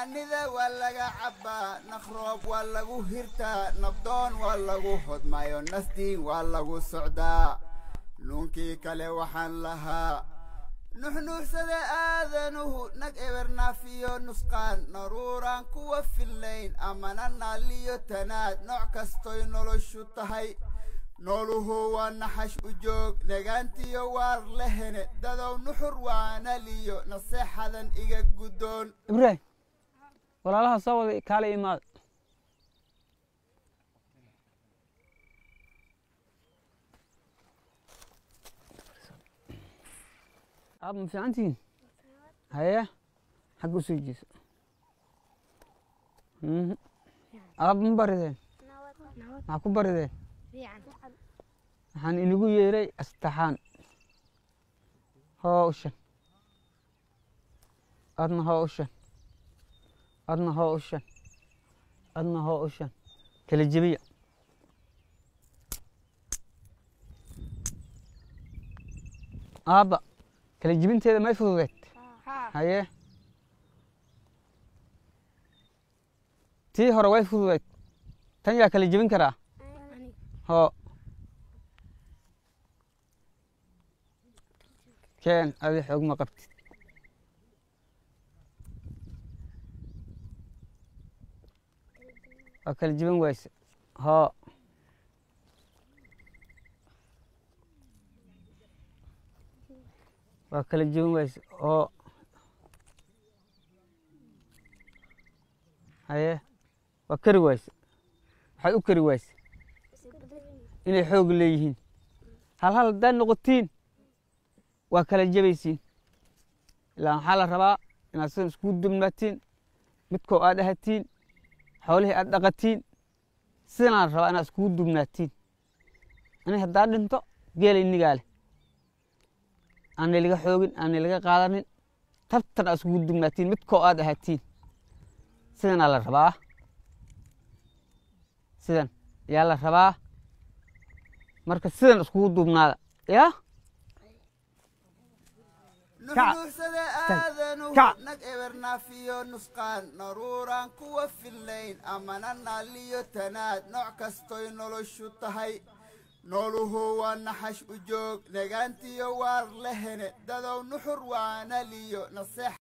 Naanida waa laga cabbaa, naqroob waa lagu hirtaa, nabdoon waa lagu hodmayo, nasdiin waa lagu socdaa. Nuunkii kale waxaan lahaa nuxnuuxsada aadanuhu nag ebernaafiyo nusqaan naruuraan kuwa fillayn amana naaliyo tanaad nooc kastoy noloshu tahay. Nooluhu waa naxash u joog negaantiyo waar lehene dadow nuxur waanaliyo naseexadan iga guddoon. Ibraahim, walaalaha soo waday, kaala imaada. Aab, ma fiicantihiin? Haye, xagga usoo jeeso. Aab, ma barideen? Maxaa ku barideen? Waxaan inigu yeeray astaxaan. Hoo ushan, adna hoo ushan, adna hoo ushan, adna hoo ushan. Kala jebiya. Aabba, kala jebinteeda may fududeed? Haye, tii hore way fududeed, tan yaa kala jebin karaa? Hoo keen, adi xoog ma qabtid. Waa kala jebin wayse. Hoo, waa kala jebin wayse. Hoo, haye, waa kari wayse. Waxaad u kari wayse inay xoog leeyihiin. Hal hal haddaad noqotiin waa kala jebaysiin. Ilaa maxaa la rabaa? Inaad sidan iskugu dubnaatiin, midkoo aad ahatiin, xoolihii aad dhaqatiin. Sidanaa la rabaa inaad iskugu dubnaatiin. Ani haddaa dhinto, geela inigaa leh, aanay laga xoogin, aanay laga qaadanin. Tartan aad iskugu dubnaatiin, midkoo aad ahatiin. Sidanaa la rabaa, sidan ayaa la rabaa. Marka sidan iskugu duubnaada yaa. Nuxnuuxsada aadanuhu Kac. Nag ebernaafiyo nusqaan naruuraan kuwa fillayn amana naaliyo tanaad nooc kastoy noloshu tahay. Nooluhu waa naxash u joog negaantiyo waar lehene dadow nuxur waanaliyo naseex.